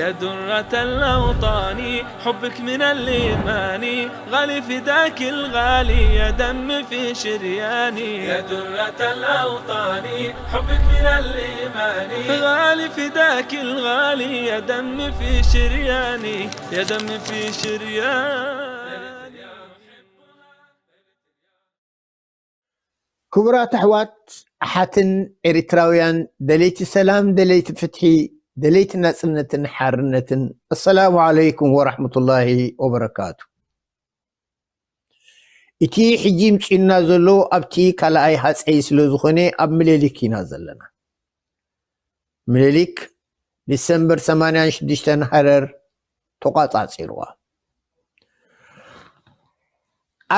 يا درة الأوطان، حبك من الإيمان، غالي فداك الغالي، يا دم في شرياني. يا درة الأوطان، حبك من الإيمان، غالي فداك الغالي، يا دم في شرياني، يا دم في شرياني. ክቡራት ኣሕዋት ኣሓትን ኤርትራውያን፣ ደለይቲ ሰላም፣ ደለይቲ ፍትሒ፣ ደለይቲ ናጽነትን ሓርነትን፣ ኣሰላሙ ዓለይኩም ወራሕመቱላሂ ወበረካቱ። እቲ ሕጂ ምጽኡና ዘሎ ኣብቲ ካልኣይ ሃጸይ ስለ ዝኾነ፣ ኣብ ምኒልክ ኢና ዘለና። ምኒልክ ዲሰምበር ሰማንያን ሽዱሽተን ሃረር ተቋጻጺርዋ።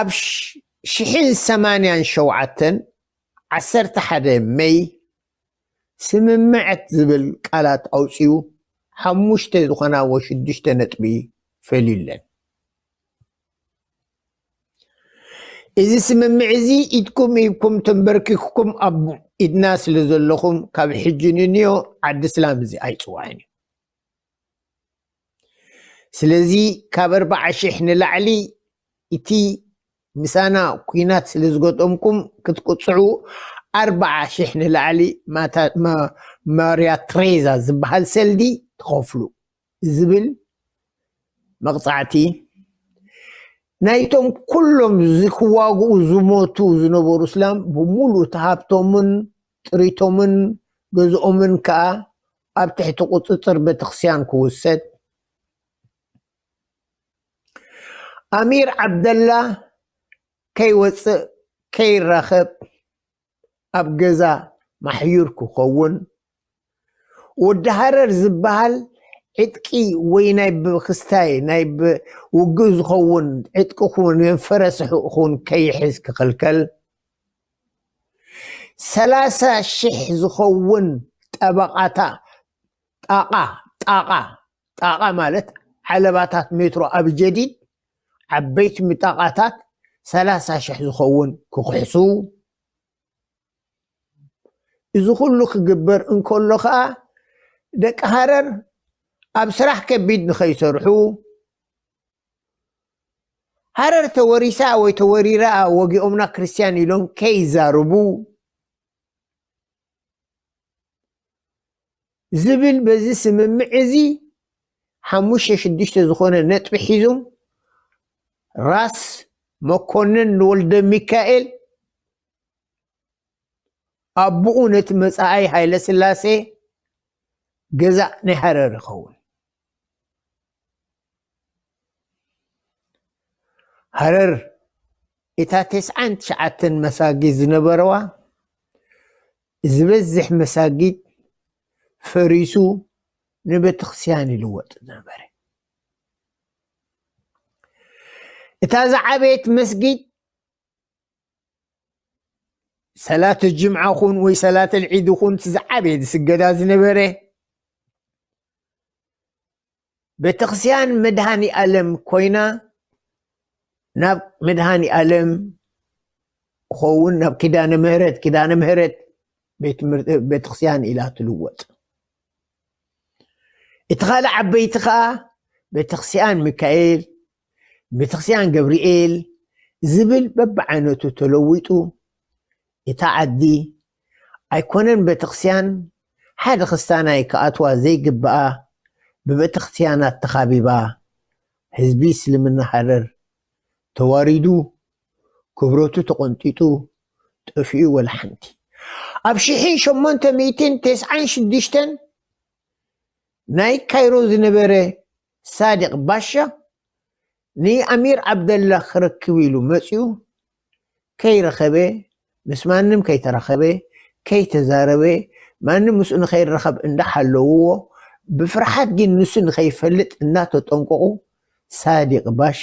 ኣብ ሽ-፣ ሽሕን ሰማንያን ሸውዓተን፣ ዓሰርተ ሓደ መይ፣ ስምምዐት ዝብል ቃላት ኣውጺኡ፣ ሓሙሽተ ዝኾና ወ ሽዱሽተ ነጥቢ ፈልዩለን። እዚ ስምምዕ እዚ ኢድኩም ሂብኩም ተንበርኪኽኩም ኣብ ኢድና ስለ ዘለኹም፣ ካብ ሕጂ ንንዮ ዓዲ እስላም እዚ ኣይጽዋዕን እዩ። ስለዚ ካብ ኣርባዓ ሽሕ ንላዕሊ እቲ ምሳና ኲናት ስለ ዝገጠምኩም ክትቅጽዑ፣ ኣርባዓ ሽሕ ንላዕሊ ማታ-፣ ማ-፣ ማርያ ትሬዛ ዝበሃል ሰልዲ ትኸፍሉ ዝብል መቕጻዕቲ፣ ናይቶም ኩሎም ዝክዋግኡ ዝሞቱ ዝነበሩ እስላም ብምሉእ እቲ ሃብቶምን ጥሪቶምን ገዝኦምን ከኣ ኣብ ትሕቲ ቁጽጽር ቤተክርስትያን ክውሰድ፣ ኣሚር ዓብደላ ከይወጽእ ከይራኸብ ኣብ ገዛ ማሕዩር ክኸውን፣ ወዲ ሃረር ዝበሃል ዕጥቂ ወይ ናይ ብክስታይ ናይ ብ-፣ ውግእ ዝኸውን ዕጥቂ ኹን ፈረስ ኹን ከይሕዝ ክኽልከል፣ ሰላሳ ሽሕ ዝኸውን ጠበቓታ፣ ጣቓ፣ ጣቓ፣ ጣቓ ማለት ዓለባታት ሜትሮ ኣብ ጀዲድ፣ ዓበይቲ ምጣቓታት ሰላሳ ሽሕ ዝኸውን ክኽሕሱ፣ እዚ ኩሉ ክግበር እንከሎ ኸኣ፣ ደቂ ሃረር ኣብ ስራሕ ከቢድ ንኸይሰርሑ፣ ሃረር ተወሪሳ ወይ ተወሪራ ወጊኦምና ክርስትያን ኢሎም ከይዛረቡ ዝብል በዚ ስምምዕ እዚ ሓሙሽተ ሽዱሽተ ዝኾነ ነጥቢ ሒዞም ራስ መኮንን ወልደ ሚካኤል ኣቦኡ ነቲ መጻኢ ሃይለ ስላሴ ገዛእ ናይ ሃረር ይኸውን። ሃረር እታ ተስዓን ትሽዓተን መሳጊድ ዝነበረዋ ዝበዝሕ መሳጊድ ፈሪሱ ንቤተክርስትያን ይልወጥ ዝነበረ። እታ ዝዓበየት መስጊድ ሰላት ጅምዓ ኹን ወይ ሰላት ልዒድ ኹን እቲ ዝዓበየ ዝስገዳ ዝነበረ ቤተክርስትያን መድሃኒ ኣለም ኮይና ናብ መድሃኒ ኣለም ኸውን ናብ ኪዳነ ምህረት፣ ኪዳነ ምህረት ቤት ትምህርቲ፣ ቤተክርስትያን ኢላ ትልወጥ። እቲ ካልእ ዓበይቲ ኸኣ ቤተክርስትያን ሚካኤል፣ ቤተክርስትያን ገብርኤል ዝብል በብዓይነቱ ተለዊጡ፣ እታ ዓዲ ኣይኮነን ቤተክርስትያን ሓደ ክስታናይ ክኣትዋ ዘይግብኣ ብቤተክርስትያናት ተኻቢባ፣ ህዝቢ እስልምና ሃረር ተዋሪዱ፣ ክብረቱ ተቖንጢጡ፣ ጠፊኡ ወላ ሓንቲ። ኣብ ሽሕን ሸሞንተ ሚእትን ተስዓን ሽዱሽተን ናይ ካይሮ ዝነበረ ሳዲቕ ባሻ ንኣሚር ዓብደላ ክረክብ ኢሉ መጺኡ፣ ከይረኸበ፣ ምስ ማንም ከይተራኸበ፣ ከይተዛረበ፣ ማንም ምስኡ ንኸይራኸብ እንዳሓለውዎ፣ ብፍርሓት ግን ንሱ ንኸይፈልጥ እናተጠንቀቑ፣ ሳዲቕ ባሻ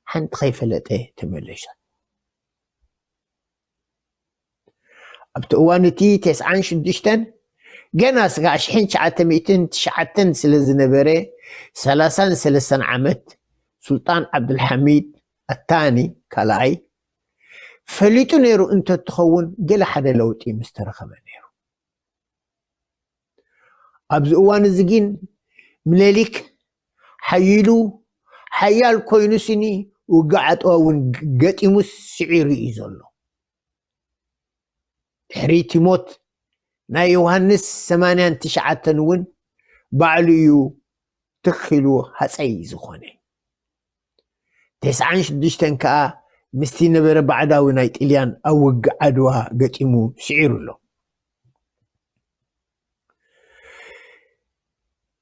ሓንቲ ከይፈለጠ ተመለሰ። ኣብቲ እዋን እቲ ተስዓን ሽዱሽተን ገና ስጋዕ ሽሕን ትሽዓተ ሚእትን ትሽዓተን ስለ ዝነበረ፣ ሰላሳን ሰለስተን ዓመት ሱልጣን ዓብዱልሓሚድ ኣታኒ ካልኣይ ፈሊጡ ነይሩ እንተትኸውን፣ ገለ ሓደ ለውጢ ምስ ተረኸበ ነይሩ። ኣብዚ እዋን እዚ ግን ምኒልክ ሓይሉ ሓያል ኮይኑ ስኒ ውግእ ዓድዋ እውን ገጢሙ ስዒሩ እዩ ዘሎ። ድሕሪ እቲ ሞት ናይ ዮሃንስ ሰማንያን ትሽዓተን እውን ባዕሉ እዩ ትኽ ኢሉ ሃፀይ ዝኾነ። ተስዓን ሽዱሽተን ከዓ ምስቲ ነበረ ባዕዳዊ ናይ ጥልያን ኣብ ውግእ ዓድዋ ገጢሙ ስዒሩ ኣሎ።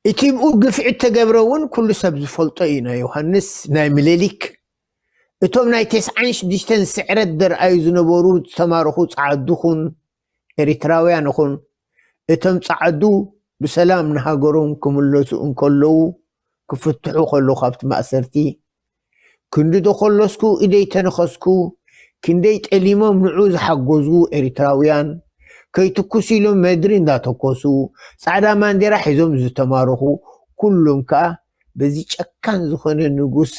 እቲ ብኡ ግፍዒ እተገብረ እውን ኩሉ ሰብ ዝፈልጦ እዩ። ናይ ዮሃንስ፣ ናይ ምሌሊክ፣ እቶም ናይ ተስዓን ሽዱሽተን ስዕረት ደርኣዩ ዝነበሩ ዝተማረኹ ጸዓዱ ኹን ኤሪትራውያን ኹን፣ እቶም ጸዓዱ ብሰላም ንሃገሮም ክምለሱ እንከለዉ፣ ክፍትሑ ከለዉ ካብቲ ማእሰርቲ፣ ክንዲ ተኾለስኩ ኢደይ ተነኸስኩ፣ ክንደይ ጠሊሞም ንዑ ዝሓገዙ ኤሪትራውያን፣ ከይትኩስ ኢሎም መድሪ እንዳተኮሱ፣ ጻዕዳ ማንዴራ ሒዞም ዝተማረኹ፣ ኩሎም ከኣ በዚ ጨካን ዝኾነ ንጉስ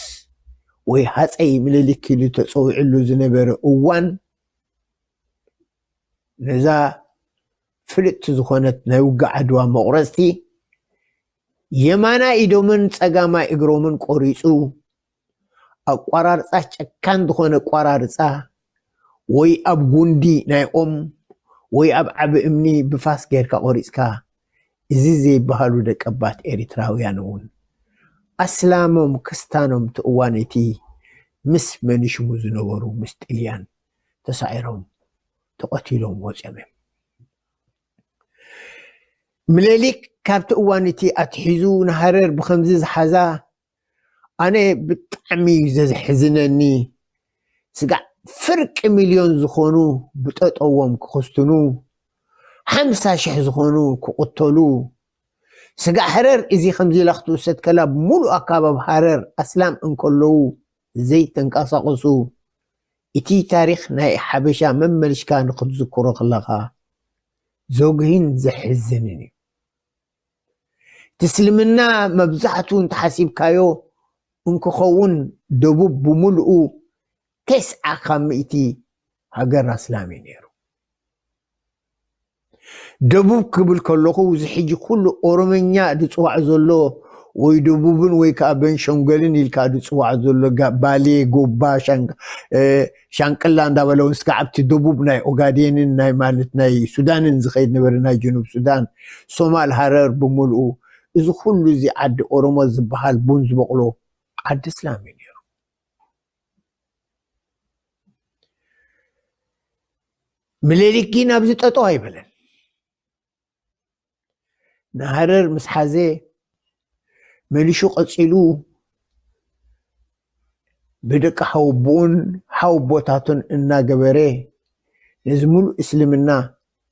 ወይ ሃጸይ ምኒልክ ኢሉ ተጸዊዕሉ ዝነበረ እዋን፣ ነዛ ፍልጥቲ ዝኾነት ናይ ውግእ ዓድዋ መቑረጽቲ፣ የማናይ ኢዶምን ጸጋማይ እግሮምን ቆሪጹ፣ ኣቋራርጻ ጨካን ዝኾነ ኣቋራርጻ፣ ወይ ኣብ ጉንዲ ናይ ኦም፣ ወይ ኣብ ዓቢ እምኒ ብፋስ ጌርካ ቆሪጽካ፣ እዚ ዘይበሃሉ ደቀባት ኤሪትራውያን እውን ኣስላሞም ክስታኖም እቲ እዋን እቲ ምስ መኒሽሙ ዝነበሩ ምስ ጥልያን ተሳዒሮም ተቐቲሎም ወጺኦም እዮም። ምሌሊክ ካብቲ እዋን እቲ ኣትሒዙ ንሃረር ብኸምዚ ዝሓዛ ኣነ ብጣዕሚ እዩ ዘዝሕዝነኒ። ስጋዕ ፍርቂ ሚልዮን ዝኾኑ ብጠጠዎም ክኽስትኑ፣ ሓምሳ ሽሕ ዝኾኑ ክቕተሉ፣ ስጋዕ ሃረር እዚ ከምዚ ኢላ ክትውሰድ ከላ ብምሉእ ኣካባቢ ሃረር ኣስላም እንከለዉ ዘይተንቀሳቐሱ፣ እቲ ታሪኽ ናይ ሓበሻ መመልሽካ ንኽትዝክሮ ከለኻ ዘጉሂን ዘሕዝንን እዩ። እቲ እስልምና መብዛሕትኡ እንተሓሲብካዮ እንክኸውን ደቡብ ብምልኡ ተስዓ ካብ ሚእቲ ሃገር ኣስላም እዩ ነይሩ። ደቡብ ክብል ከለኹ እዚ ሕጂ ኩሉ ኦሮመኛ ዝፅዋዕ ዘሎ ወይ ደቡብን ወይ ከዓ በንሸንገልን ኢልካ ዝፅዋዕ ዘሎ ጋ- ባሌ፣ ጎባ፣ ሻን- እ፣ ሻንቅላ እንዳበለ እውን ስጋዕ ኣብቲ ደቡብ ናይ ኦጋዴንን ናይ ማለት ናይ ሱዳንን ዝኸይድ ነበረ፣ ናይ ጀኑብ ሱዳን፣ ሶማል፣ ሃረር ብምልኡ፣ እዚ ኩሉ እዚ ዓዲ ኦሮሞ ዝበሃል ቡን ዝበቕሎ ዓዲ እስላም እዩ ነይሩ። ምኒልክ ግን ኣብዚ ጠጠው ኣይበለን። ንሃረር ምስ ሓዘ መሊሹ ቀጺሉ ብደቂ ሓወቦኡን ሓወቦታቱን እናገበረ ነዚ ሙሉእ እስልምና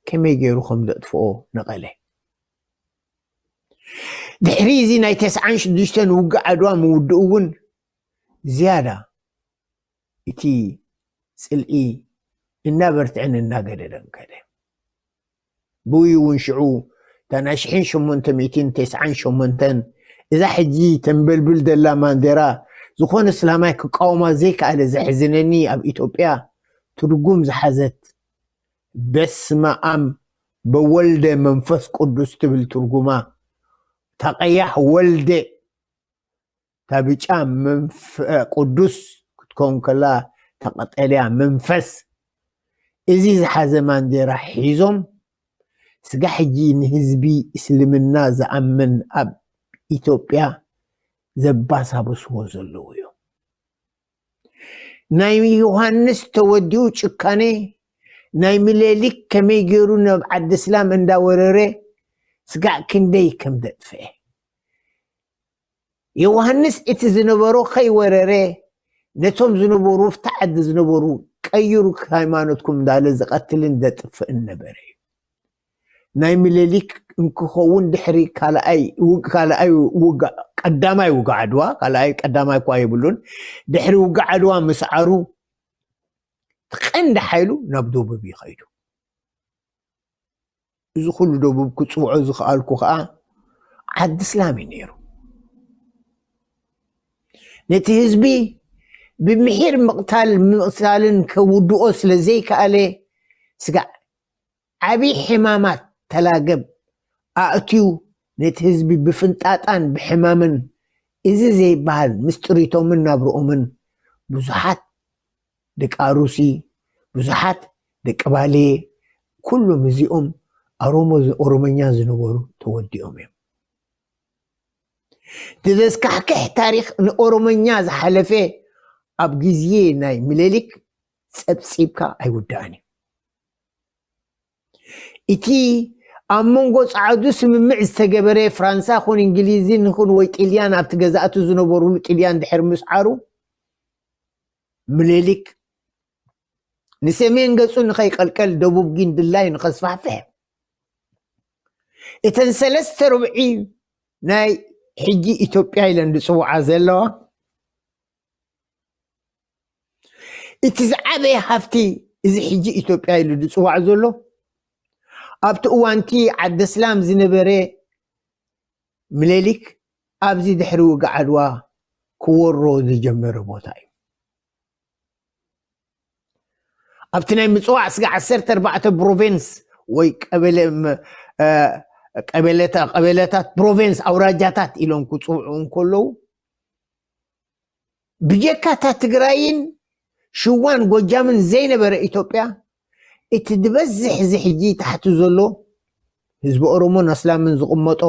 ከመይ ገይሩ ከም ዘጥፍኦ ነቐለ። ድሕሪ እዚ ናይ ተስዓን ሽዱሽተን ውግእ ዓድዋ ምውድኡ እውን ዝያዳ እቲ ጽልኢ እናበርትዐን እናገደደን ከደ። ብኡ እውን ሽዑ እታ ናይ ሽሕን ሸሞንተ ሚእትን ተስዓን ሸሞንተን እዛ ሕጂ ተንበልብል ዘላ ማንዴራ ዝኾነ እስላማይ ክቃወማ ዘይከኣለ። ዘሕዝነኒ ኣብ ኢትዮጵያ ትርጉም ዝሓዘት በስመ ኣብ በወልደ መንፈስ ቅዱስ ትብል ትርጉማ፣ እታ ቀያሕ ወልደ፣ እታ ብጫ መንፈ- ቅዱስ ክትከውን ከላ፣ እታ ቀጠልያ መንፈስ። እዚ ዝሓዘ ማንዴራ ሒዞም ስጋ ሕጂ ንህዝቢ እስልምና ዝኣምን ኣብ ኢትዮጵያ ዘባሳብስዎ ዘለዉ እዮም። ናይ ዮሃንስ ተወዲኡ ጭካኔ፣ ናይ ምሌሊክ ከመይ ገይሩ ናብ ዓዲ እስላም እንዳወረረ ስጋዕ ክንደይ ከም ዘጥፍአ። ዮሃንስ እቲ ዝነበሮ ከይወረረ ነቶም ዝነበሩ ኣብቲ ዓዲ ዝነበሩ ቀይሩ ሃይማኖትኩም እንዳለ ዝቐትልን ዘጥፍእን ነበረ እዩ። ናይ ምሌሊክ እንክኸውን ድሕሪ ካልኣይ ውግ- ካልኣይ ውጋ- ቀዳማይ ውጋ ዓድዋ፣ ካልኣይ ቀዳማይ እኳ የብሉን። ድሕሪ ውጋ ዓድዋ ምስዓሩ እቲ ቀንዲ ሓይሉ ናብ ደቡብ ይኸይዱ። እዚ ኩሉ ደቡብ ክፅውዖ ዝኸኣልኩ ከዓ ዓዲ እስላም እዩ ነይሩ። ነቲ ህዝቢ ብምሒር ምቕታል ምቕታልን ከውድኦ ስለ ዘይከኣለ ስጋዕ ዓብዪ ሕማማት ተላገብ ኣእትዩ ነቲ ህዝቢ ብፍንጣጣን ብሕማምን እዚ ዘይበሃል ምስጢሪቶምን ናብርኦምን ብዙሓት ደቂ ኣሩሲ፣ ብዙሓት ደቂ ባሌ፣ ኩሎም እዚኦም ኣሮሞ ኦሮመኛ ዝነበሩ ተወዲኦም እዮም። እቲ ዘስካሕክሕ ታሪኽ ንኦሮመኛ ዝሓለፈ ኣብ ግዜ ናይ ምኒልክ ጸብጺብካ ኣይውዳእን እዩ። እቲ ኣብ መንጎ ጸዓዱ ስምምዕ ዝተገበረ ፍራንሳ ኹን እንግሊዝን ኹን ወይ ጥልያን ኣብቲ ገዛእቱ ዝነበሩሉ ጥልያን ድሕሪ ምስዓሩ ምኒልክ ንሰሜን ገጹ ንኸይቀልቀል ደቡብ ግን ድላይ ንኸስፋሕፍሕ እተን ሰለስተ ርብዒ ናይ ሕጂ ኢትዮጵያ ኢለን ዝጽውዓ ዘለዋ እቲ ዝዓበየ ሃፍቲ እዚ ሕጂ ኢትዮጵያ ኢሉ ዝጽዋዕ ዘሎ ኣብቲ እዋንቲ ዓዲ እስላም ዝነበረ ምኒልክ ኣብዚ ድሕሪ ውግእ ዓድዋ ክወሮ ዝጀመረ ቦታ እዩ። ኣብቲ ናይ ምጽዋዕ ስጋ ዓሰርተ ኣርባዕተ ፕሮቪንስ ወይ ቀበለ ም- እ፣ ቀበለታ- ቀበለታት ፕሮቪንስ ኣውራጃታት ኢሎም ክጽውዑ እንከለዉ ብጀካታ ትግራይን ሽዋን ጎጃምን ዘይነበረ ኢትዮጵያ እቲ ዝበዝሕ እዚ ሕጂ ታሕቲ ዘሎ ህዝቢ ኦሮሞን ኣስላምን ዝቕመጦ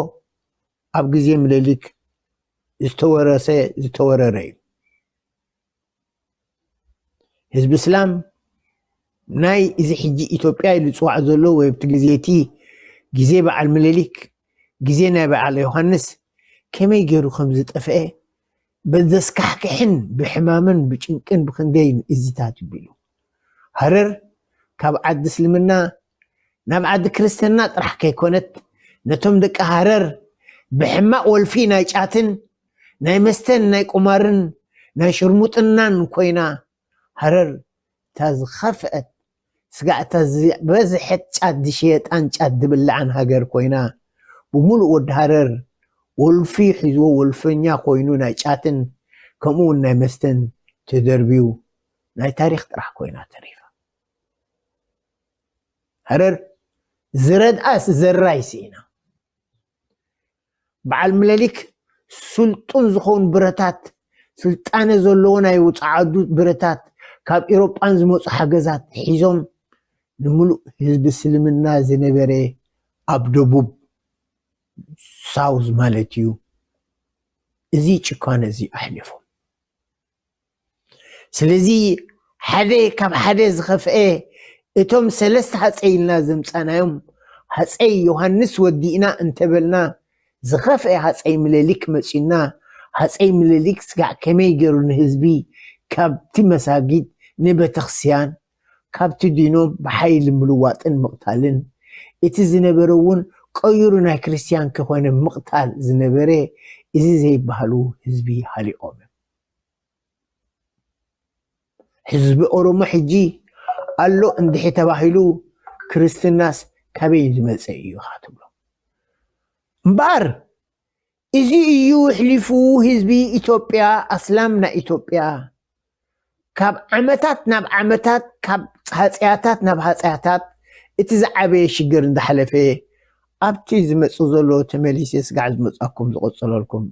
ኣብ ግዜ ምኒልክ ዝተወረሰ ዝተወረረ እዩ። ህዝቢ እስላም ናይ እዚ ሕጂ ኢትዮጵያ ኢሉ ዝፅዋዕ ዘሎ ወይ ኣብቲ ግዜ እቲ ግዜ በዓል ምኒልክ ግዜ ናይ በዓል ዮሃንስ ከመይ ገይሩ ከም ዝጠፍአ በዘስካሕክሕን ብሕማምን ብጭንቅን ብክንደይን እዚታት ይብሉ። ሃረር ካብ ዓዲ እስልምና ናብ ዓዲ ክርስትና ጥራሕ ከይኮነት ነቶም ደቂ ሃረር ብሕማቕ ወልፊ ናይ ጫትን ናይ መስተን ናይ ቁማርን ናይ ሽርሙጥናን ኮይና ሃረር እታ ዝኸፍአት ስጋዕ እታ ዝበዝሐት ጫት ዝሽየጣን ጫት ዝብልዓን ሃገር ኮይና ብምሉእ ወዲ ሃረር ወልፊ ሒዝዎ ወልፈኛ ኮይኑ ናይ ጫትን ከምኡ እውን ናይ መስተን ተደርብዩ ናይ ታሪኽ ጥራሕ ኮይና ተሪፋ። ሃረር ዝረድኣስ ዘራይ ስኢና። በዓል ምለሊክ ስልጡን ዝኸውን ብረታት ስልጣነ ዘለዎ ናይ ውፃዓዱ ብረታት ካብ ኤሮጳን ዝመፁ ሓገዛት ሒዞም ንምሉእ ህዝቢ እስልምና ዝነበረ ኣብ ደቡብ ሳውዝ ማለት እዩ እዚ ጭካነ እዚ ኣሕሊፎም። ስለዚ ሓደ ካብ ሓደ ዝኸፍአ እቶም ሰለስተ ሃፀይ ኢልና ዘምፃናዮም ሃፀይ ዮሃንስ ወዲእና እንተበልና ዝኸፍአ ሃፀይ ምለሊክ መፂኡና። ሃፀይ ምለሊክ ስጋዕ ከመይ ገይሩ ንህዝቢ ካብቲ መሳጊድ ንቤተክስያን ካብቲ ዲኖም ብሓይሊ ምልዋጥን ምቕታልን እቲ ዝነበረ እውን ቀይሩ ናይ ክርስትያን ከኾነ ምቕታል ዝነበረ እዚ ዘይበሃሉ ህዝቢ ሃሊቖም እዮም። ህዝቢ ኦሮሞ ሕጂ ኣሎ እንድሒ ተባሂሉ ክርስትናስ ካበይ ዝመፀ እዩ ኢኻ ትብሎ። እምበኣር እዚ እዩ ኣሕሊፉ ህዝቢ ኢትዮጵያ ኣስላም ናይ ኢትዮጵያ ካብ ዓመታት ናብ ዓመታት ካብ ሃፀያታት ናብ ሃፀያታት እቲ ዝዓበየ ሽግር እንዳሓለፈ ኣብቲ ዝመፁ ዘሎ ተመሊሰ ስጋዕ ዝመፃኩም ዝቐፅለልኩም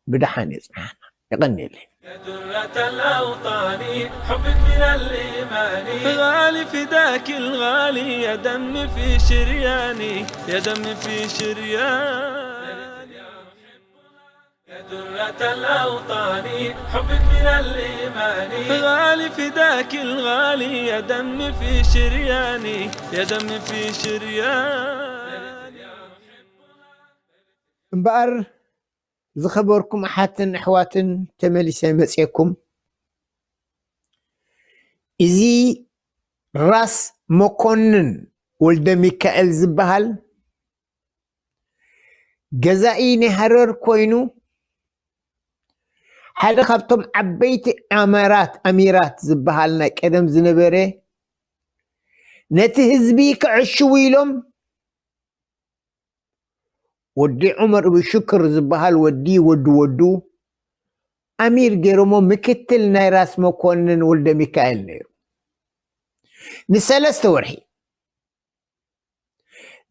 ብደሓን የፅንሓና። የቐንየለይ። درة الأوطان حبك من الإيمان غالي فداك الغالي يا دم في شرياني يا دم في شرياني يا درة الأوطان حبك من الإيمان غالي فداك الغالي يا دم في شرياني يا دم في شرياني እምበኣር ዝኸበርኩም ኣሓትን ኣሕዋትን ተመሊሰ መፅየኩም እዚ ራስ መኮንን ወልደ ሚካኤል ዝበሃል ገዛኢ ናይ ሃረር ኮይኑ ሓደ ካብቶም ዓበይቲ ኣመራት ኣሚራት ዝበሃል ናይ ቀደም ዝነበረ ነቲ ህዝቢ ክዕሽው ኢሎም ወዲ ዑመር እብ ሽክር ዝበሃል ወዲ ወዲ ወዱ ኣሚር ገይሮሞ ምክትል ናይ ራስ መኮንን ወልደ ሚካኤል ነይሩ ንሰለስተ ወርሒ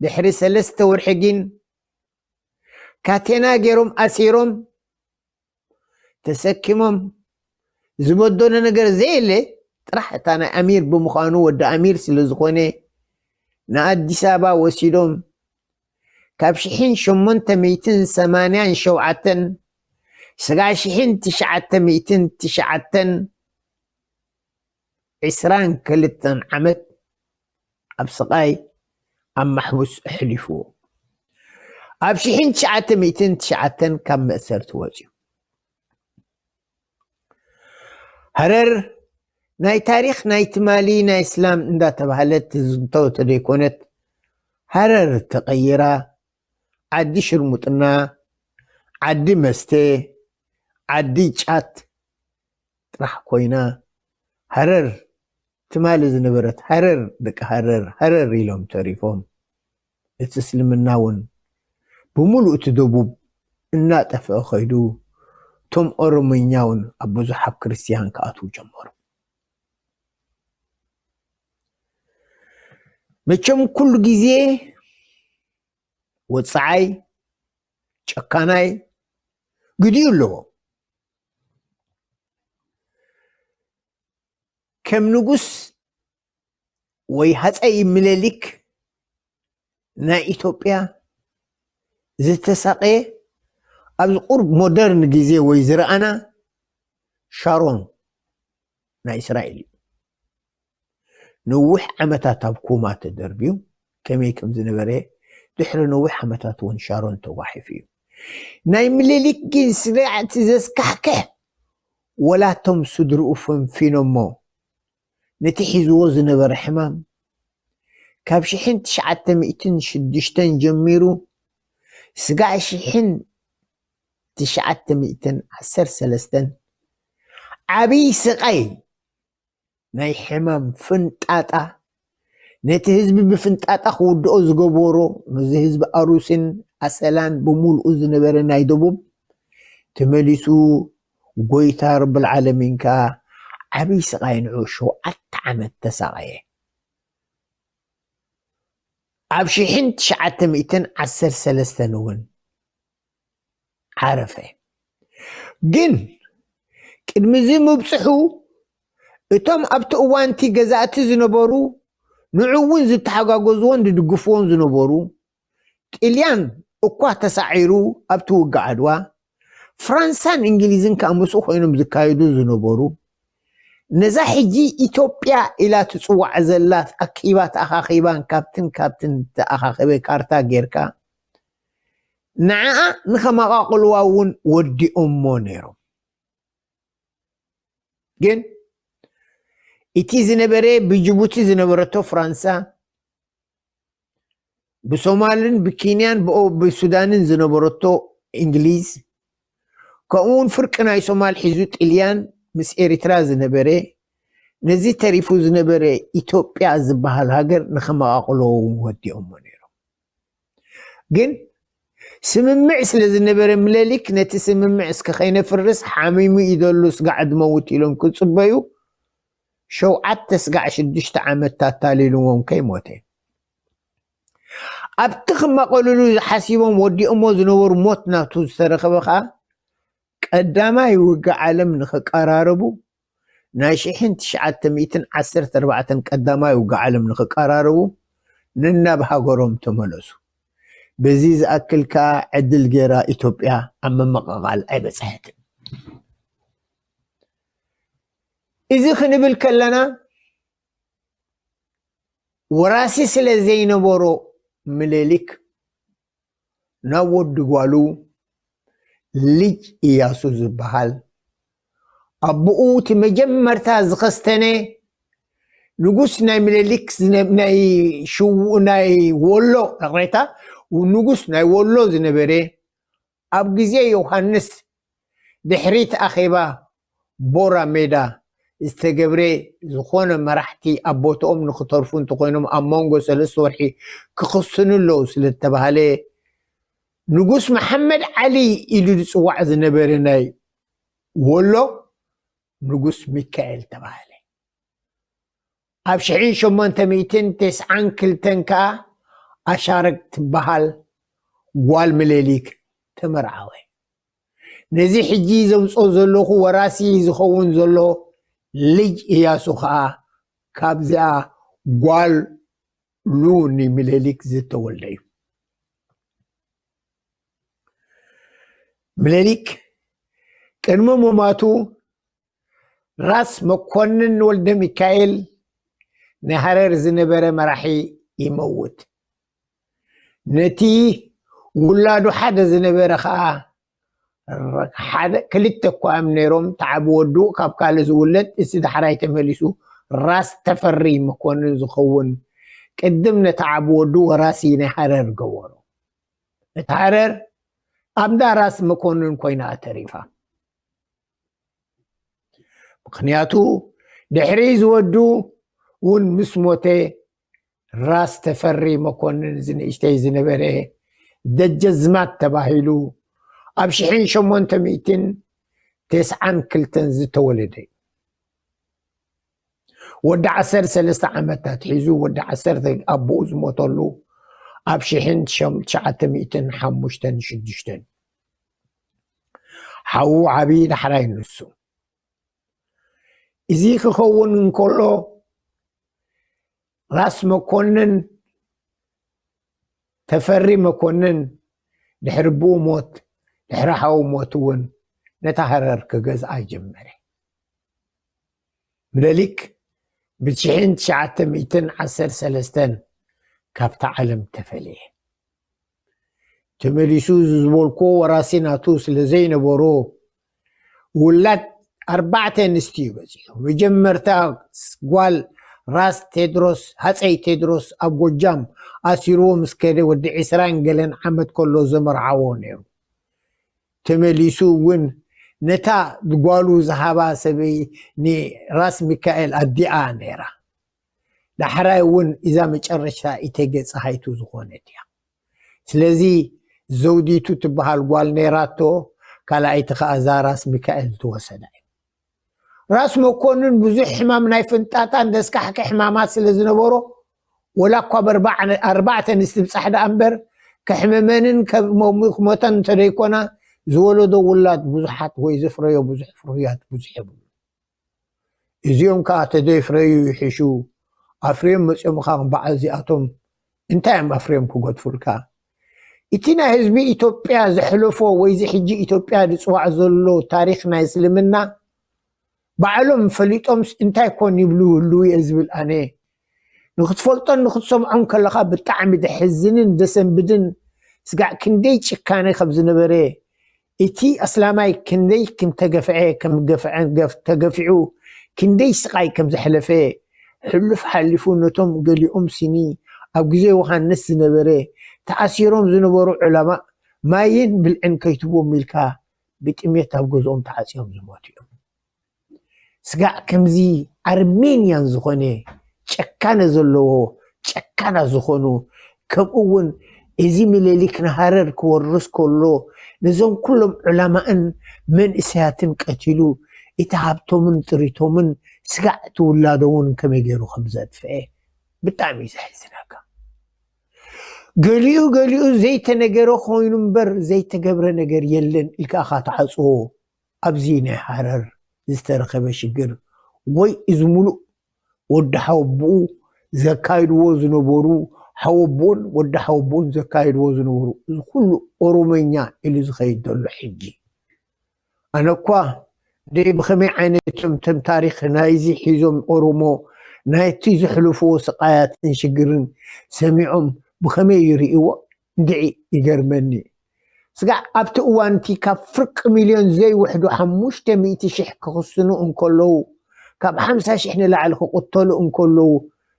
ድሕሪ ሰለስተ ወርሒ ግን ካቴና ገይሮም ኣሲሮም ተሰኪሞም ዝበደሎ ነገር ዘየለ፣ ጥራሕ እታ ናይ ኣሚር ብምዃኑ፣ ወዲ ኣሚር ስለ ዝኾነ፣ ንኣዲስ ኣበባ ወሲዶም ካብ ሽሕን ሸሞንተ ሚእትን ሰማንያን ሸውዓተን ስጋዕ ሽሕን ትሽዓተ ሚእትን ትሽዓተን ዕስራን ክልተን ዓመት ኣብ ስቓይ ኣብ ማሕቡስ ኣሕሊፍዎ። ኣብ ሽሕን ትሽዓተ ሚእትን ትሽዓተን ካብ መእሰርቲ ወፂኡ። ሃረር ናይ ታሪኽ ናይ ትማሊ ናይ እስላም እንዳተባህለት ትዝንቶ ተደይኮነት፣ ሃረር ተቐይራ ዓዲ ሽርሙጥና፣ ዓዲ መስተ፣ ዓዲ ጫት ጥራሕ ኮይና፣ ሃረር ትማሊ ዝነበረት ሃረር፣ ደቂ ሃረር ሃረር ኢሎም ተሪፎም። እቲ እስልምና እውን ብምሉእ እቲ ደቡብ እናጠፍአ ከይዱ፣ እቶም ኦሮሞኛ እውን ኣብ ብዙሕ ኣብ ክርስትያን ክኣትዉ ጀመሩ። መቸም ኩሉ ግዜ ወጻዓይ፣ ጨካናይ፣ ግዲኡ ኣለዎ። ከም ንጉስ ወይ ሃጸይ ምኒልክ ናይ ኢትዮጵያ ዝተሳቐየ፣ ኣብዚ ቁሩብ ሞደርን ግዜ ወይ ዝረኣና ሻሮን ናይ እስራኤል እዩ። ነዊሕ ዓመታት ኣብ ኮማ ተደርብዩ ከመይ ከም ዝነበረ፣ ድሕሪ ነዊሕ ዓመታት እውን ሻሮን ተጓሒፉ እዩ። ናይ ምኒልክ ግን ስጋዕ እቲ ዘስካሕክሕ፣ ወላቶም ስድርኡ ፈንፊኖሞ፣ ነቲ ሒዝዎ ዝነበረ ሕማም፣ ካብ ሽሕን ትሽዓተ ሚእትን ሽዱሽተን ጀሚሩ ስጋዕ ሽሕን ትሽዓተ ሚእትን ዓሰርተ ሰለስተን ዓብዪ ስቓይ ናይ ሕማም ፍንጣጣ፣ ነቲ ህዝቢ ብፍንጣጣ ክውድኦ ዝገበሮ፣ ነዚ ህዝቢ ኣሩሲን ኣሰላን ብምሉኡ ዝነበረ ናይ ደቡብ፣ ተመሊሱ ጎይታ ረብል ዓለሚን ከኣ ዓብዪ ስቓይ ንዑ ሸውዓተ ዓመት ተሳቐየ። ኣብ ሽሕን ትሽዓተ ሚእትን ዓሰርተ ሰለስተን እውን ዓረፈ። ግን ቅድሚ እዚ ምብጽሑ እቶም ኣብቲ እዋንቲ ገዛእቲ ዝነበሩ ንዑ እውን ዝተሓጋገዝዎን ዝድግፍዎን ዝነበሩ፣ ጥልያን እኳ ተሳዒሩ ኣብቲ ውግእ ዓድዋ፣ ፍራንሳን እንግሊዝን ከኣ ምስኡ ኮይኖም ዝካየዱ ዝነበሩ፣ ነዛ ሕጂ ኢትዮጵያ ኢላ ትጽዋዕ ዘላ ኣኪባ ተኣኻኺባን ካብትን ካብትን ተኣኻኺበ ካርታ ጌርካ ንዓኣ ንኸመቓቕልዋ እውን ወዲኦሞ ነይሮም። ግን እቲ ዝነበረ ብጅቡቲ ዝነበረቶ ፍራንሳ፣ ብሶማልን ብኬንያን ብኦ-፣ ብሱዳንን ዝነበረቶ እንግሊዝ፣ ከምኡ እውን ፍርቂ ናይ ሶማል ሒዙ ጥልያን ምስ ኤሪትራ ዝነበረ፣ ነዚ ተሪፉ ዝነበረ ኢትዮጵያ ዝበሃል ሃገር ንኸመቓቕሎ እውን ወዲኦሞ ነይሮም። ግን ስምምዕ ስለ ዝነበረ ምለሊክ ነቲ ስምምዕ እስከ ከይነፍርስ ሓሚሙ እዩ ዘሎ ስጋዕ ድመውት ኢሎም ክጽበዩ ሸውዓተ ስጋዕ ሽዱሽተ ዓመት ታታሊልዎም ከይሞተ ኣብቲ ክመቐልሉ ሓሲቦም ወዲኦሞ ዝነበሩ ሞት ናቱ ዝተረኸበ ኸኣ ቀዳማይ ውግእ ዓለም ንኽቀራረቡ ናይ ሽሕን ትሽዓተ ሚእትን ዓሰርተ ኣርባዕተን ቀዳማይ ውግእ ዓለም ንኽቀራረቡ ነናብ ሃገሮም ተመለሱ። በዚ ዝኣክል ከኣ ዕድል ገይራ ኢትዮጵያ ኣብ ምምቕቓል ኣይበጽሐትን። እዚ ክንብል ከለና ወራሲ ስለ ዘይነበሮ ምኒልክ ናብ ወዲ ጓሉ ልጅ እያሱ ዝበሃል ኣቦኡ እቲ መጀመርታ ዝኸስተነ ንጉስ ናይ ምኒልክ ዝነ-፣ ናይ ሽው-፣ ናይ ወሎ፣ ይቕሬታ፣ ንጉስ ናይ ወሎ ዝነበረ ኣብ ግዜ ዮሃንስ ድሕሪት ኣኼባ ቦራ ሜዳ ዝተገብረ ዝኾነ መራሕቲ ኣብ ቦትኦም ንኽተርፉ እንተኾይኖም ኣብ መንጎ ሰለስተ ወርሒ ክኽስኑ ኣለዉ ስለ ዝተባህለ ንጉስ መሓመድ ዓሊ ኢሉ ዝጽዋዕ ዝነበረ ናይ ወሎ ንጉስ ሚካኤል ተባህለ። ኣብ ሽሕን ሸሞንተ ሚእትን ተስዓን ክልተን ከኣ ኣሻረግ ትበሃል ጓል ምኒልክ ተመርዓወ። ነዚ ሕጂ ዘምጾ ዘለኹ ወራሲ ዝኸውን ዘሎ ልጅ እያሱ ኸኣ ካብዚኣ ጓል ኑ ንምኒልክ ዝተወልደ እዩ። ምኒልክ ቅድሚ ምማቱ ራስ መኮንን ወልደ ሚካኤል ናይ ሃረር ዝነበረ መራሒ ይመውት። ነቲ ውላዱ ሓደ ዝነበረ ኸኣ ሓደ ክልተ እኳ እዮም ነይሮም። ተዓቢ ወዱ ካብ ካልእ ዝውለድ፣ እዚ ዳሕራይ ተመሊሱ ራስ ተፈሪ መኮንን ዝኸውን ቅድም ነቲ ዓቢ ወዱ ወራሲ ናይ ሃረር ገበሮ። እቲ ሃረር ኣብዳ ራስ መኮንን ኮይና ተሪፋ። ምኽንያቱ ድሕሪ ዝወዱ እውን ምስ ሞተ ራስ ተፈሪ መኮንን ዝንእሽተይ ዝነበረ ደጀዝማት ተባሂሉ ኣብ ሽሕን ሸሞንተ ሚእትን ተስዓን ክልተን ዝተወለደ እዩ። ወዲ ዓሰርተ ሰለስተ ዓመታት ሒዙ ወዲ ዓሰርተ ኣቦኡ ዝሞተሉ ኣብ ሽሕን ትሽዓተ ሚእትን ሓሙሽተን ሽዱሽተን። ሓዉ ዓብዪ ዳሕራይ ንሱ። እዚ ክኸውን እንከሎ ራስ መኮንን ተፈሪ መኮንን ድሕሪ ብኡ ሞት፣ ድሕሪ ሓዉ ሞት እውን ነታ ሃረር ክገዝኣ ጀመረ። ምኒልክ ብሽሕን ትሽዓተ ሚእትን ዓሰርተ ሰለስተን ካብታ ዓለም ተፈለየ። ተመሊሱ ዝበልኩዎ ወራሲ ናቱ ስለ ዘይነበሮ ውላድ ኣርባዕተ ኣንስቲ እዩ በፂሑ። መጀመርታ ጓል ራስ ቴድሮስ፣ ሃፀይ ቴድሮስ ኣብ ጎጃም ኣሲርዎ ምስ ከደ ወዲ ዕስራን ገለን ዓመት ከሎ ዘመርዓዎ ነይሩ። ተመሊሱ እውን ነታ ጓሉ ዝሃባ ሰበይ ንራስ ሚካኤል ኣዲኣ ነይራ። ዳሕራይ እውን እዛ መጨረሽታ እቴጌ ፀሃይቱ ዝኾነት እያ። ስለዚ ዘውዲቱ ትበሃል ጓል ነይራቶ፣ ካልኣይቲ ኸዓ እዛ ራስ ሚካኤል ዝተወሰዳ እዩ። ራስ መኮንን ብዙሕ ሕማም ናይ ፍንጣጣን ደስካሕኪ ሕማማት ስለ ዝነበሮ፣ ወላ እኳ በርባዕ-፣ ኣርባዕተ ኣንስቲ ብጻሕ ደኣ እምበር፣ ከሕመመንን ከ-፣ ሞ-፣ ክሞተን እንተደይኮና፣ ዝወለዶ ውላድ ብዙሓት ወይ ዘፍረዮ ብዙሕ ፍርያት ብዙሕ የብሉ። እዚኦም ከኣ ተደይፍረዩ ይሕሹ። ኣፍርዮም መጺኦም ኸኣ በዓል እዚኣቶም እንታይ እዮም ኣፍርዮም ክገድፉልካ? እቲ ናይ ህዝቢ ኢትዮጵያ ዘሕለፎ ወይ እዚ ሕጂ ኢትዮጵያ ዝጽዋዕ ዘሎ ታሪኽ ናይ እስልምና ባዕሎም ፈሊጦምስ እንታይ ኮን ይብሉ ህልው እየ ዝብል ኣነ። ንኽትፈልጦን ንኽትሰምዖን ከለኻ ብጣዕሚ ደሕዝንን ደሰንብድን ስጋዕ ክንደይ ጭካነ ከም ዝነበረ፣ እቲ ኣስላማይ ክንደይ ከም ተገፍዐ፣ ከም ገፍዐ፣ ገፍ-፣ ተገፊዑ ክንደይ ስቓይ ከም ዘሕለፈ፣ ሕሉፍ ሓሊፉ ነቶም ገሊኦም ሲኒ ኣብ ግዜ ዮሃንስ ዝነበረ ተኣሲሮም ዝነበሩ ዑለማእ ማይን ብልዕን ከይትቦም ኢልካ ብጥሜት ኣብ ገዝኦም ተዓጽዮም ዝሞቱ እዮም። ስጋዕ ከምዚ ኣርሜንያን ዝኾነ ጨካነ ዘለዎ ጨካናት ዝኾኑ፣ ከምኡ እውን እዚ ምኒልክ ንሃረር ክወርስ ከሎ ነዞም ኩሎም ዑለማእን መንእሰያትን ቀቲሉ እቲ ሃብቶምን ጥሪቶምን ስጋዕ እቲ ውላዶምን ከመይ ገይሩ ከም ዘጥፍአ ብጣዕሚ እዩ ዘሕዝነካ። ገሊኡ ገሊኡ ዘይተነገረ ኮይኑ እምበር ዘይተገብረ ነገር የለን ኢልካ ኢኻ ትዓጽዎ። ኣብዚ ናይ ሃረር ዝተረኸበ ሽግር ወይ እዚ ሙሉእ ወዲ ሓወቦኡ ዘካይድዎ ዝነበሩ፣ ሓወቦኡን ወዲ ሓወቦኡን ዘካይድዎ ዝነበሩ፣ እዚ ኩሉ ኦሮሞኛ ኢሉ ዝኸይድ ዘሎ ሕጂ። ኣነ እኳ እንድዒ ብኸመይ ዓይነት እቶም፣ እቶም ታሪኽ ናይዚ ሒዞም ኦሮሞ ናይቲ ዘሕልፍዎ ስቓያትን ሽግርን ሰሚዖም ብኸመይ ይርእይዎ እንድዒ ይገርመኒ። ስጋዕ ኣብቲ እዋን እቲ ካብ ፍርቂ ሚልዮን ዘይውሕዱ ሓሙሽተ ሚእቲ ሽሕ ክኽስኑ እንከለዉ፣ ካብ ሓምሳ ሽሕ ንላዕሊ ክቕተሉ እንከለዉ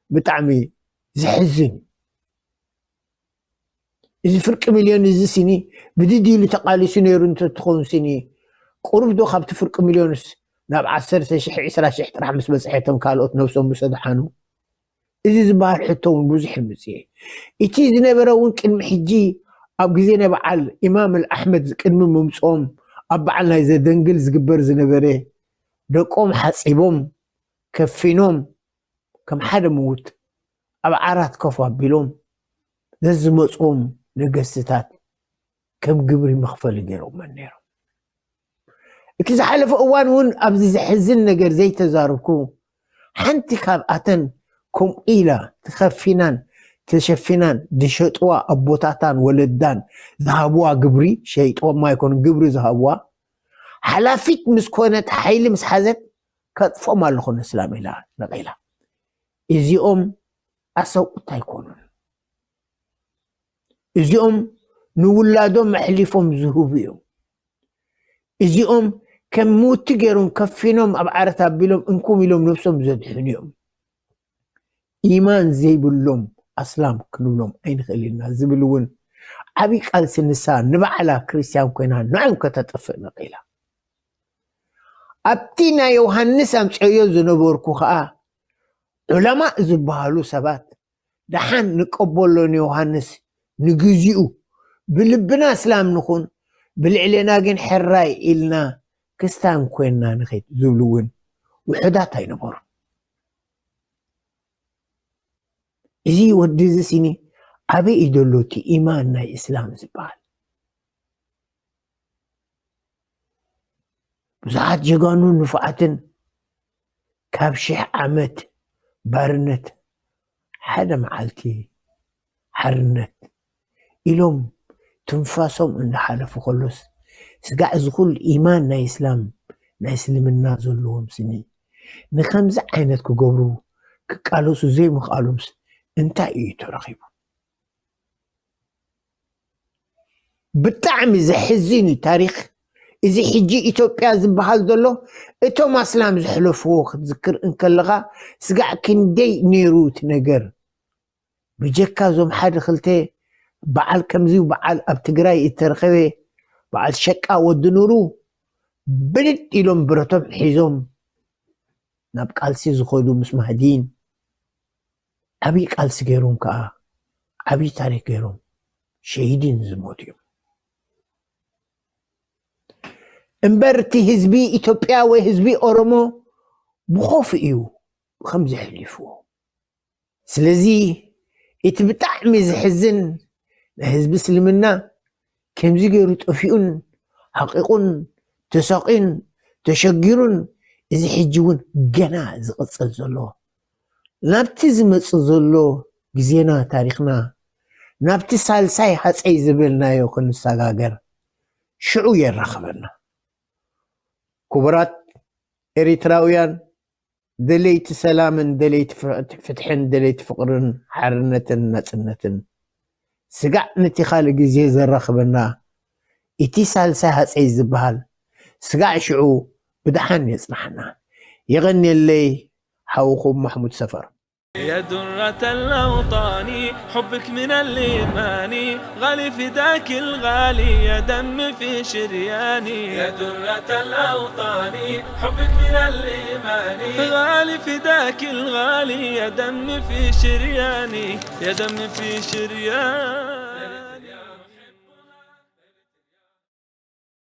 ብጣዕሚ ዘሕዝን እዩ። እዚ ፍርቂ ሚልዮን እዚ ሲኒ ብድድ ኢሉ ተቓሊሱ ነይሩ እንተትኸውን ሲኒ ቁሩብ ዶ ካብቲ ፍርቂ ሚልዮንስ ናብ ዓሰርተ ሽሕ፣ ዕስራ ሽሕ ጥራሕ ምስ በጽሐ እቶም ካልኦት ነብሶም ምስ ኣድሓኑ? እዚ ዝበሃል ሕቶ እውን ብዙሕ ይምጽእ። እቲ ዝነበረ እውን ቅድሚ ሕጂ ኣብ ግዜ ናይ በዓል ኢማም ኣልኣሕመድ ቅድሚ ምምጽኦም ኣብ በዓል ናይ ዘደንግል ዝግበር ዝነበረ ደቆም ሓጺቦም ከፊኖም ከም ሓደ ምዉት ኣብ ዓራት ኮፍ ኣቢሎም ዘዝመጽዎም ነገስትታት ከም ግብሪ መኽፈሊ ገይሮመን ነይሮም። እቲ ዝሓለፈ እዋን እውን ኣብዚ ዘሕዝን ነገር ዘይተዛረብኩ፣ ሓንቲ ካብኣተን ከምኡ ኢላ ተኸፊናን ተሸፊናን ዝሸጥዋ ኣቦታታን ወለዳን ዝሃብዋ ግብሪ፣ ሸይጥዎም ኣይኮኑን፣ ግብሪ ዝሃብዋ ሓላፊት ምስ ኮነት፣ ሓይሊ ምስ ሓዘት፣ ከጥፎም ኣለኹ ንእስላም ኢላ ነቒላ። እዚኦም ኣሰብኡት ኣይኮኑን። እዚኦም ንውላዶም ኣሕሊፎም ዝህቡ እዮም። እዚኦም ከም ምውቲ ገይሮም ከፊኖም ኣብ ዓረት ኣቢሎም እንኩም ኢሎም ነብሶም ዘድሕኑ እዮም። ኢማን ዘይብሎም ኣስላም ክንብሎም ኣይንኽእል ኢና ዝብል እውን ዓብዪ ቃልሲ ንሳ ንባዕላ ክርስትያን ኮይና ንዖም ከተጥፍእ ነቒላ። ኣብቲ ናይ ዮሃንስ ኣምፅኦዮ ዝነበርኩ ኸዓ ዑለማእ ዝበሃሉ ሰባት ደሓን ንቀበሎ ንዮሃንስ ንግዚኡ ብልብና እስላም ንኹን ብልዕሌና ግን ሕራይ ኢልና ክስታን ኮይንና ንኸይድ ዝብሉ እውን ውሑዳት ኣይነበሩ። እዚ ወዲ እዚ ሲኒ ኣበይ እዩ ዘሎ እቲ ኢማን ናይ እስላም ዝበሃል? ብዙሓት ጀጋኑን ንፉዓትን ካብ ሽሕ ዓመት ባርነት ሓደ መዓልቲ ሓርነት ኢሎም ትንፋሶም እንዳሓለፉ ከሎስ፣ ስጋዕ እዚ ኩሉ ኢማን ናይ እስላም ናይ እስልምና ዘለዎም ስኒ ንከምዚ ዓይነት ክገብሩ ክቃለሱ ዘይምኽኣሎምስ እንታይ እዩ ተረኺቡ? ብጣዕሚ ዘሕዝን እዩ ታሪኽ። እዚ ሕጂ ኢትዮጵያ ዝበሃል ዘሎ እቶም ኣስላም ዘሕለፍዎ ክትዝክር እንከለኻ ስጋዕ ክንደይ ነይሩ እቲ ነገር። ብጀካ እዞም ሓደ ክልተ በዓል ከምዚ በዓል ኣብ ትግራይ እተረኸበ በዓል ሸቃ ወዲ ኑሩ ብልድ ኢሎም ብረቶም ሒዞም ናብ ቃልሲ ዝኸዱ ምስ ማህዲን ዓብዪ ቃልሲ ገይሮም ከዓ ዓብዪ ታሪክ ገይሮም ሸሂድን ዝሞቱ እዮም። እምበር እቲ ህዝቢ ኢትዮጵያ ወይ ህዝቢ ኦሮሞ ብኾፍ እዩ ከምዚ ሕሊፍዎ። ስለዚ እቲ ብጣዕሚ ዝሕዝን ናይ ህዝቢ እስልምና ከምዚ ገይሩ ጠፊኡን ሓቂቑን ተሳቒን ተሸጊሩን እዚ ሕጂ እውን ገና ዝቕፅል ዘሎ ናብቲ ዝመፅእ ዘሎ ግዜና ታሪኽና ናብቲ ሳልሳይ ሃፀይ ዝበልናዮ ክንሰጋገር ሽዑ የራኽበና። ክቡራት ኤሪትራውያን ደለይቲ ሰላምን ደለይቲ ፍትሕን ደለይቲ ፍቕርን ሓርነትን ናጽነትን ስጋዕ ነቲ ካልእ ግዜ ዘራኽበና እቲ ሳልሳይ ሃፀይ ዝበሃል ስጋዕ ሽዑ ብደሓን የጽናሕና። የቐንየለይ ሓውኹም ማሕሙድ ሰፈር። يا درة الأوطان، حبك من الإيمان، غالي فداك الغالي، يا دم في شرياني. يا درة الأوطان، حبك من الإيمان، غالي فداك الغالي، يا دم في شرياني، يا دم في شرياني.